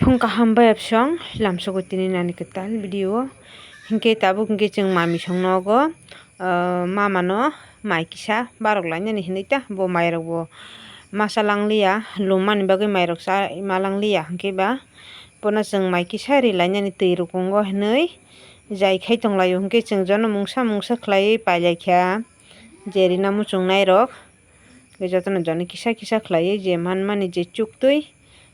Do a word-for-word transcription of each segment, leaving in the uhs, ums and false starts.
Phung kaham bayapsong lamsogo tini nani kwtal video o. Hinkhe tabuk hinkhe chwng mami song nogo, ah, mama no mai kisa barok lainani hinui ta, bo mairok bo masa langliya, lummani bagwi mairok cha ma langliya, hinkhe ba bono chwng mai kisa ri lainani twi rukungo hinui jai khai tonglaio, hinkhe chwng jono mungsa mungsa khlaiwi pailaikha je rina muchungnairok. Tei jotono joni kisa kisa khlaiwi je manmani je chuktwi,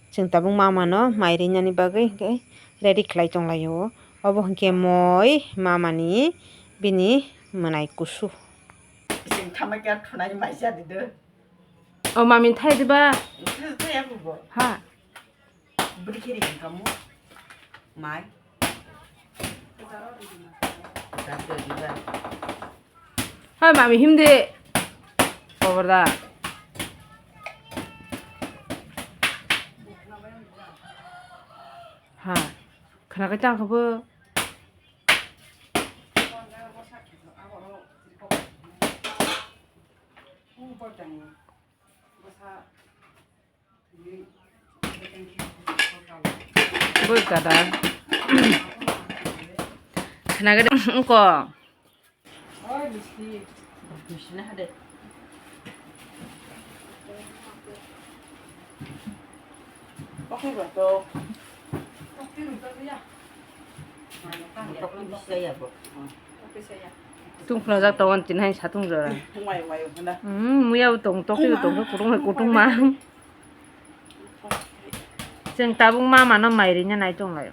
chwng tabuk mama no mai rinani bagwi hinkhe ready khlai tonglaio. Obo hinkhe moi mamani bini mwnai kusu. Chwng thamakya thunai mai cha di do. O mami thai diba? Thai, thai ya bubo. Ha. Bwrwi khe ri kamu. Mai. Hai mami himdi. Koborda. Ha. Khana ka chang khabu. Bui kada. Khna gede ko. Tung khna jak tongo tini hai satung jora. Hmm, muya bo tong tok tong kutung hai kutung ma. Chwng tabuk mama no mai rina nai tong lai.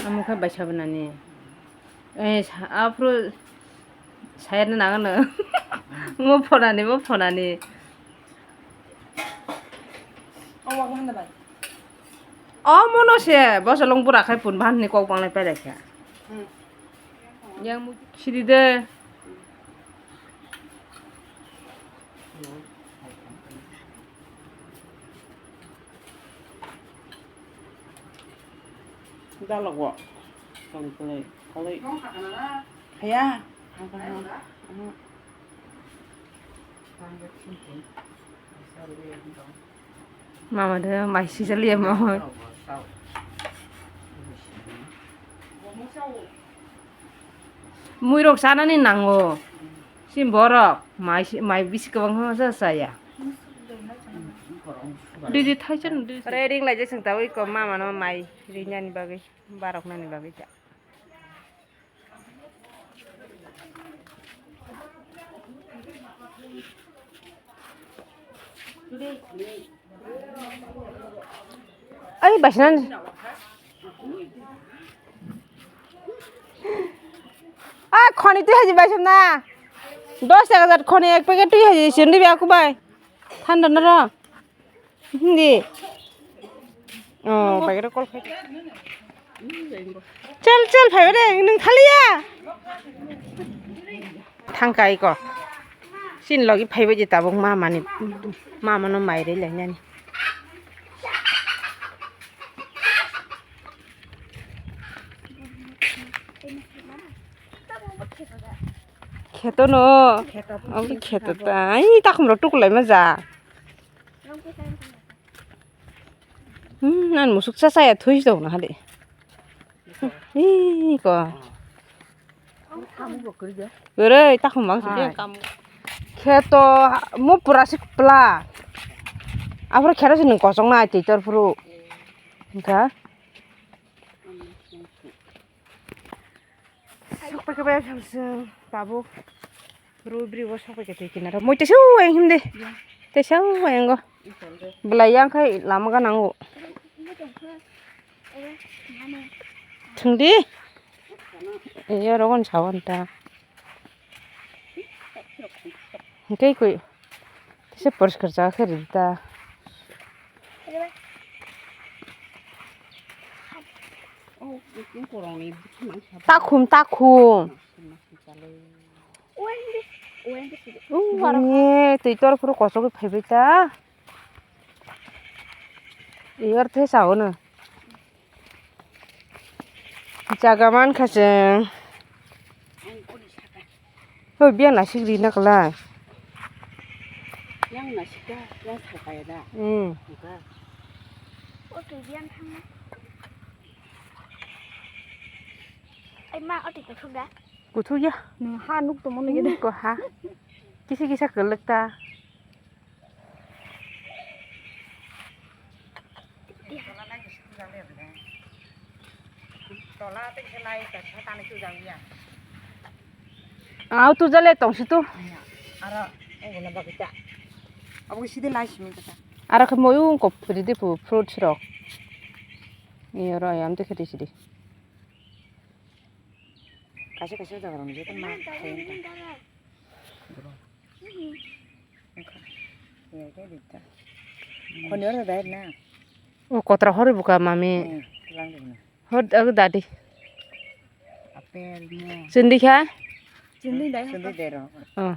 Amo khe baisa bwnani. Eh, sa-, aphuru sayarni nangano. Mo phonani, mo phonani. O mono se, boso lung bura khai pun bahan ni kok banglai pailai kha. Yang mu sidi de. Dalok wo. Tong kwlwi, kwlwi. Haya. Mama de mai sijaliya mama. Muirok chanani nango. Chini borok mai si-, mai bisi kwbangma cha chaya. Didi thaisa no didi. Ore ring lai jeswng ta ui ko mama no mai rinani bagwi, barok nani bagwi ta. Ai, baisna. Ah, khoni twi haji baisna. Dos taka jat khoni ek packet twi haji sindi biya kubai. Thanda naro. Hindi. Oh, packet call khai. Chal, chal, phaiba de, nwng thaliya. Thangkai ko. Chini logi phaibai je tabuk mamani, mamano mai rwi lainani. Kheto no. Kheto. Obo kheto ta. Ai, takhum rok tukulai ma ja. Hmm, nan musuk cha chaya thui dong na hade. Ih, ko. Ore, takhum mang sidi kam. Kheto mo pura sik pla. Aphuru kheto sini kosong na tei tor phuru. Engka. Sok paikha bai phang sung tabuk. Rubri bo sok paikha tei kinaro. Moi teisa ang himde. Teisa ang go. Belai yang khai lama ga nango. Thungdi. Iya rogon sawan ta. Hingke koi. Kisa poriskar jaga khe ridi ta. Takhum, takhum. Bini twi tor phuru kochogwi phaibai ta. Iyar the sao no. Jaga mankha chwng. Hoi, biya nasik ri na kala. Yang nasik da, yang sakaya da. Hmm. Buka. Oke, biya thangna. Ai ma, oke, kuthuk da. Kuthuk ya. Nung ha nuk to mono gede. Ko ha. Kisa kisa kelek ta. Au tu jale tong si tu. Aro, obo na bagita. Obo sidi lai simi kata. Aro khe moyung kop phuri di pu fruits rok. Ni oro ayam te khedi sidi. Kaisa kaisa jaga rok ni jete ma khayen ta. Khoni oro dai na. O kotra hori buka mami. Hmm, lang di na. Hot aku dadi. Apel mo. Sindi kha? Sindi dai. Sindi dai ro. Oh.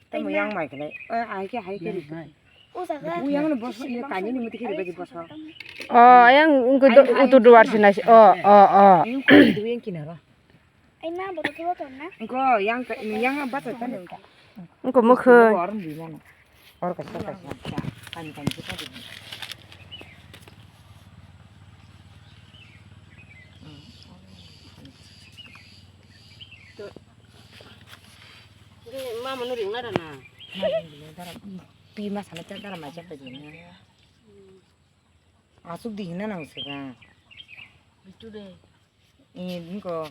Tamo yang mai kele. Eh, ai ke hai ke. Yang mai. Yang no bos ye kani ni muti kiri bagi bos. Oh, yang engko utu duar sinai. Oh, oh, oh. Yang ko du yang kinaro. Ai ma, boto khe boto na? Engko yang ka, yang bata ta nung. Engko mokhe. Or ndi mano. Or ka sa ka sa. Kani kani kita di. Mama no ring na na. Pi ma sana ta dara ma chak ta di na. Asuk di hina nang sega. Bitu de. Ee, bini ko.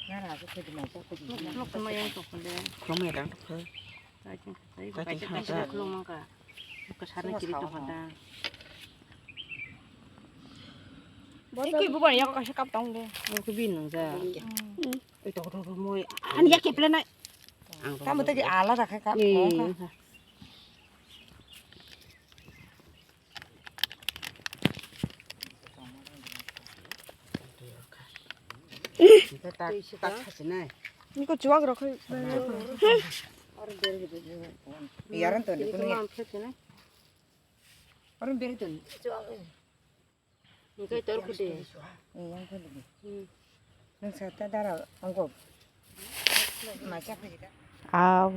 Nara asuk khedi mai ta khedi. Lok lok ma yang tok de. Khulumai dang tok khe. Kaisa kaisa khulumang ka. Ka sana kiri tok da. Iki bukan ya kaisa kap tong de. Aku bin nang ja. Oi tok tok moi. Ani ya keple nai. Ang tamo tadi ala rakha kap. Niko chuwak rok khai. Yaran to ni kunu. Oran beri to ni. Niko tor kude. Yang to ni. Nang sa ta dara angkop. Macha phai da. Aw.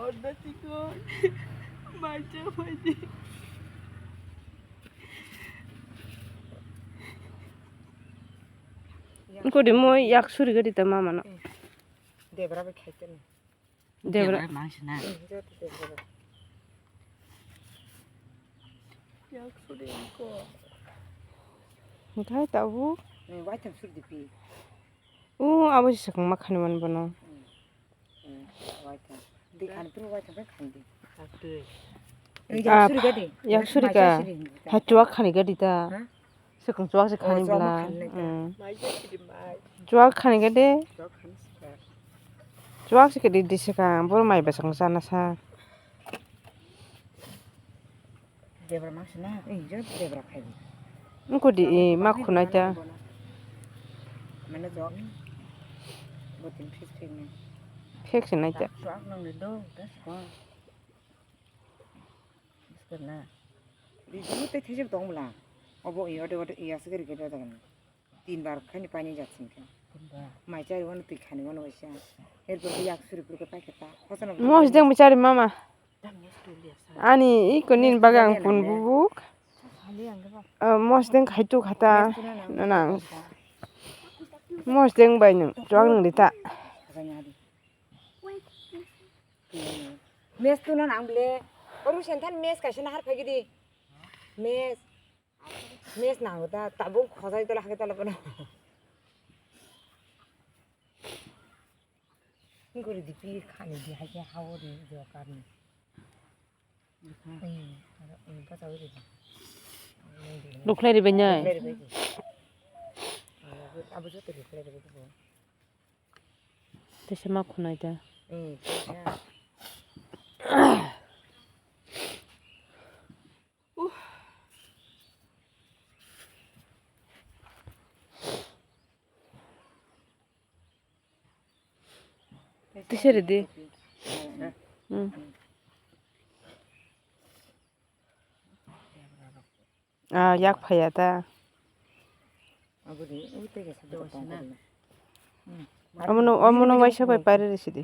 Orda chikon. Macha phai di. Engko de moi yak suri gadi ta mama no. Debra be khai tene. Debra. Debra mangsi na. Joto debra. Yak suri engko. Engkai tabu. Waitham suri dipi. O abo se sakang ma khani man bono. Waitham. Di khani pun waitham khani di. Yak suri gadi. Yak suri ka. Hai chuwak khani gadi ta. Swkang chuwak se khani bwla. Chuwak khani khe de. Chuwak se khe de di swkang boro mai bwswk sana sa. Debra ma sina, eh, jo debra khai. Engko di, eh, ma khunai ta. Mane jok. Botin fix fix ni. Fix nai ta. Chuwak nang le do, das ko. Biskit na. Di ju te thejep tong bla. Obo i ode ode i asuk ri gede dagan. Tin bar khani pani jak sing kha. Mai chari wano twi khani wano waisa. Erpor yak suri pur khe pai khe ta. Mos deng bichari mama. Ani iko nin bagang pun bubuk. Mos deng khaitu khata. Nanang. Mos deng bai nung. Chuwak nung di ta. Mes tu na nang ble. Oru sentan mes kaisa nahar phai gidi. Mes. Mes nango ta, tabuk khojai tola hake tola pono. Guri di pi khani di hake hawo di jo karni. Luklai ribai nai. Luklai ribai di. Abo joto luklai ribai di. Tesa ma khunai da. Tisa ridi. Hmm. Ah, yak phaya ta. Aboni ui tei kaisa bwtwi tong kha. Omono, omono waisa bai pairwi rw sidi.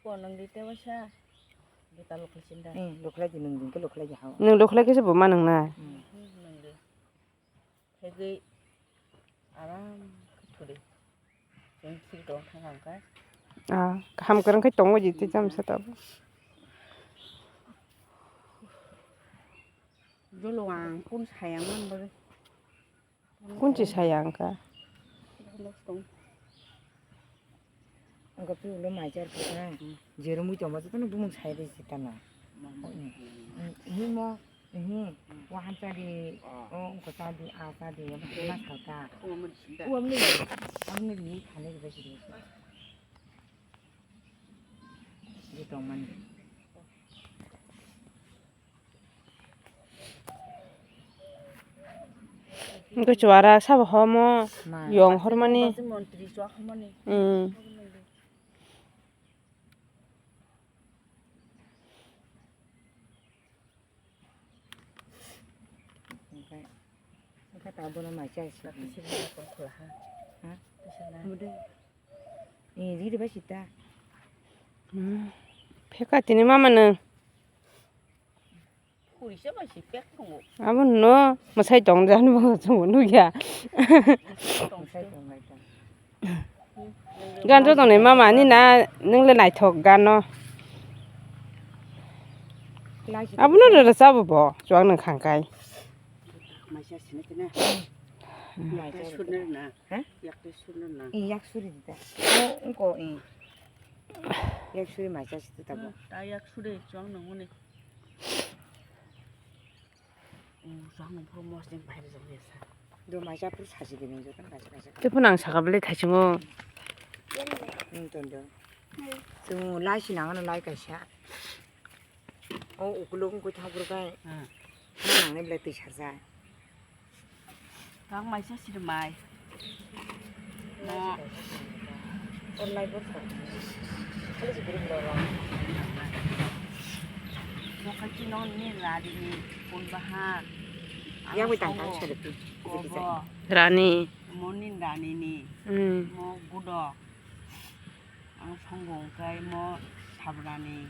Ko nang di te waisa. Beta lukhlai sinda. Hmm, lukhlai di nang di, lukhlai di hao. Nwng lukhlai khe se bo ma nang na. Hmm. Nang di. Hegwi aram khe thudi. Chwng siri tong thang ang kha. Ah, kaham kwrwng khe tongo ji tei jam sa tabuk. Jolo ang kun sayang man bagwi. Kun chi sayang kha? Ang kha pi ulo mai jar kha. Jerumwi tongma jotono bumung sai rwi se tano. Himo, hi, wahan chadi, o, ungko chadi, a chadi, ma salka. Uamni, uamni ri, thani ri besi ri. Di tongmani. Hwnkhe chuwara sabo homo yong hormani. Montri chuwa hormani. Hmm. Hwnkhe, hwnkhe ta bono mai chai si. Bisi bono tong khula ha. Ha? Bisi na. Ni riri bai sita. Hmm. Pheka tini mama no. Puri se bai si pek tongo. Abo no, masai tong jan bo tongo nugya. Tong se. Gan to tong ni mama ni na, nung le naithok gan no. Abo no rwchabo bo, chuwak nung khangkai. Maisa sini kena. Maisa sini na. Ha? Yak te suri na. I yak suri di ta. O, ungko, i. Yak suri mai cha si tu tabo. Hmm, ta yak suri chwng nang mani. Hmm, chwng nang phuru mosdeng bai rijak le sa. Do mai cha phuru sa si de nang joto kaisa kaisa. Te phuru ang saka bele thaichungo. Hmm, ton do. Chwng lai si nang ano lai kaisa. O ukuluk wngkha tabuk khe. Hmm. Nangnai belai twi sarsa. Kang maisa siri mai. No. Online borsa. Khali si group rok. Nokha chino ni rari ni pun bahar. Yang wi tang tang sari tu. Rani. Monin rani ni. Hmm. Mo gudok. Ang songbo hwnkhe mo Sabnani,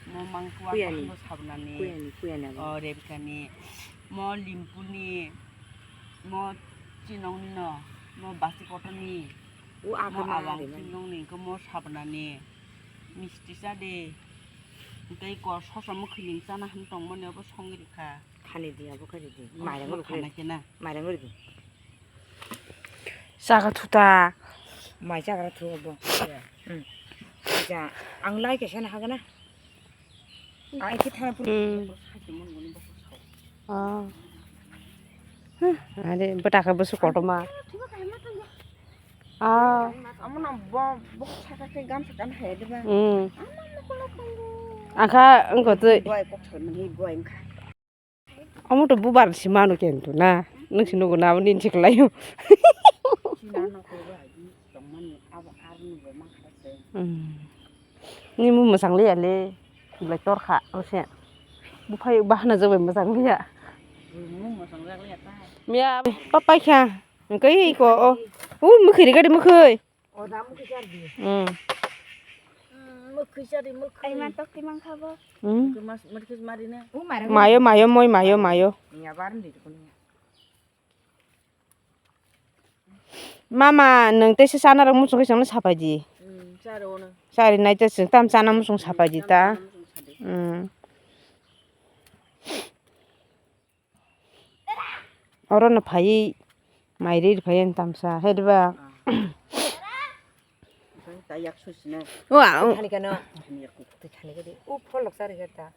mo Mangkwa Kuyani. Kaham bo Sabnani, Kuyani, Kuyani abo. O Rebekani, mo Limpuni, mo Chinongni no, mo Basi Kotoni, o mo aga ma Awang ari mani. Chinongni hwnkhe mo Sabnani, misti cha de, tei kok sosa mwkhwini chana hwn tongmani abo songwi rwkha. Khani di abo khani di. Mairang rwkha. Khana khe na. Mairang rwdi. Chaga thuta. Mai chagra thu bo. Hmm. Ja, ang lai kaisa na hagana. Ai ki thana pur. Hmm. Ah. Huh, are bwtaka bwswk kotorma. Ah. Amo na bo bo saka ke gam saka na hai de ba. Hmm. Akha wngkha twi. Boi kok soi mani boi wngkha. Omo to bubar si manu kento na. Nung si nugo na, nini si kelayo. Hmm. Ni mu masang liya le. Belai torkha, ose. Buphai bahna jabai masang liya. Miya, papai kha. Engkai ko, o. U, mukhiri gadi mukhoi. O da mukhoi sar di. Hmm. Hmm, mukhoi sar di, mukhoi. Ai, man tok timang khabo. Hmm. Mukhoi mas, mukhoi mari na. U mara. Mayo, mayo, moi, mayo, mayo. Nya baran di tukun. Mama, nung tei se chana rok muchung khe chwngno sapai di. Hmm, charo no. Chari nai tei chwng tam chana muchung sapai di ta. Tam chana muchung sadi. Hmm. Oro no phaiwi mai ri phai ang tamsa, hai diba? Ah. Oke, ta yak susi na. Wa, o. Khani kano. Khani yak. Twi khani kadi. U pholok sari kata.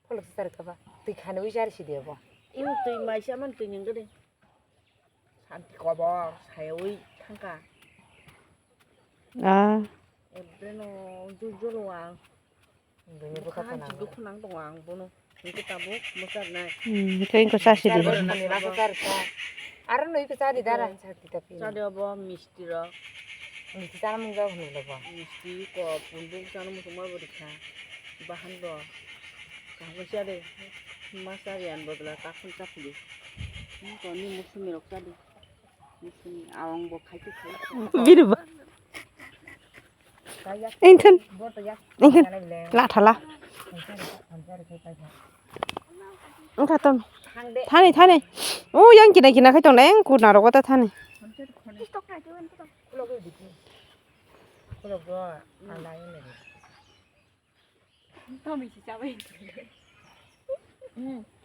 Pholok sari kaba. Twi khani wi sari si de bo. Im twi mai sa man twi ning kadi. Santi kobor, sayawi thangka. Ah. Ebreno jujur wang. Bini bwkha tana. Dukhu nang tongo ang bono. Hingke tabuk mwchar nai. Hmm, hingke ingko chasi di. Char bwrwkni lasa char kha. Aro noi ko chadi dara. Chadi tapi. Chadi obo misti rok. Misti chana mung jago hwnwi lobo. Misti ko punduk chana mung tongma bo rikha. Bahan bo. Kaham khe chadi. Ma chari ang bodol takhun chapli. Ko ni muksumi rok chadi. Bini ba. Intin. Intin. La thala. Wngkha ton. Thani, thani. O yang kina kina khai tong, yang kuna rogo ta thani.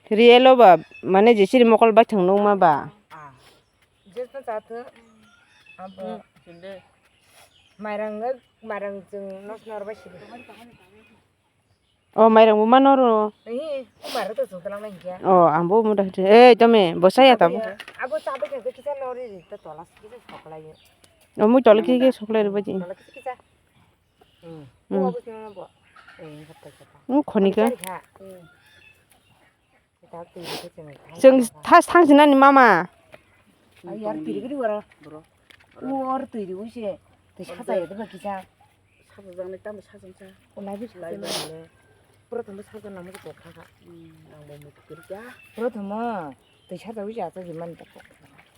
Real o ba, mane jesiri mokol bai thang nung ma ba. Jesno chato. Abo. Mairang, mairang jeng nos nor bai sidi. O mairang bo ma noro. Ehe, o mairang to jeng talang nai hinkhe. O, ang bo muda hite. Ei, tome, bo saya tabo. Abo chabe khe kisa nori ri, to tola kisa soklai. O mui tole khe khe soklai ri baji. Tola kisa kisa. Hmm. Hmm. Bo bo sino bo. Eh, kata kata. Hmm, khoni ka. Kisa ri kha. Hmm. Chwng thas thang sinani mama. Ai yar piri giri wara. Bro. Wara twi ri use. Twi sacha ya de ba kisa. Sacha jang ni tamo sacha sa. O lai bi sacha. Lai ba le. Pura tamo sacha namo ko kha kha. Hmm, nang bo mutu kiri kya. Pura tamo twi sacha use ata ji man ta ko.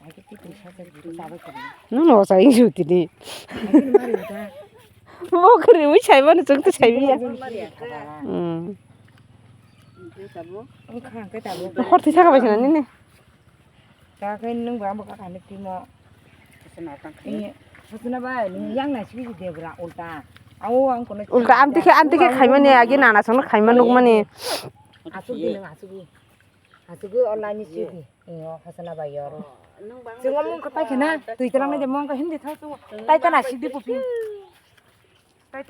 Ai ki twi sacha ji ta ba kiri. No no sa inju tini. Ai ki mari ta. Bo kiri wi sai mano chwng to sai biya. Hmm. Hor thwi saka bai sina nini. Ta khe nwng bo amo kaka ni timo. Hasana bai nwng yang na sigi debra ulta. Awo ang kono ulta amti khe, amti khe khaimani agi nana songno khaima nukmani. Asuk di nwng asuk di. Asuk di online ni sigi. Iyo hasana bai yo. Chwng mung khe pai khe na twi twlang na de mung khe hindi thau tu. Tai ta na sigi pupi. Phaibai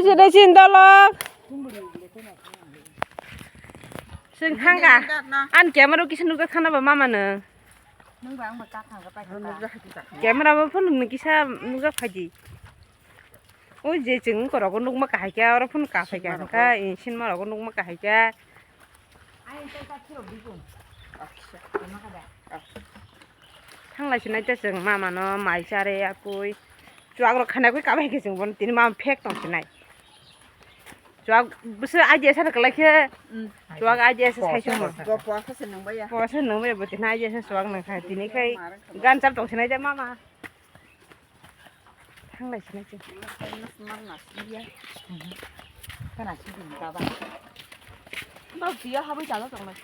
se de chin dolok. Sing thangka. An camera o kisa nukjak khana ba mama no. Camera bo phone ni kisa nukjak phaidi. O je chwng korogo nukma kahai kya oro phone kaphai kya kha sinma rogo nukma kahai kya. Thanglai sinai ta chwng mama no mai chare akui. Chuak rok khana kwi kabai khe chwng bono tini mama phek tong sinai. Chuak bwswk aji asa kwlai khe chuak aji asa sai sung ma. Bo po khe se nang baya. Po se nang baya bo tini aji asa chuak nang kha tini khai gan chap tong sinai ta mama. Thanglai sinai chwng. Kana sidi baba. Ba biya habwi jalo tonglai.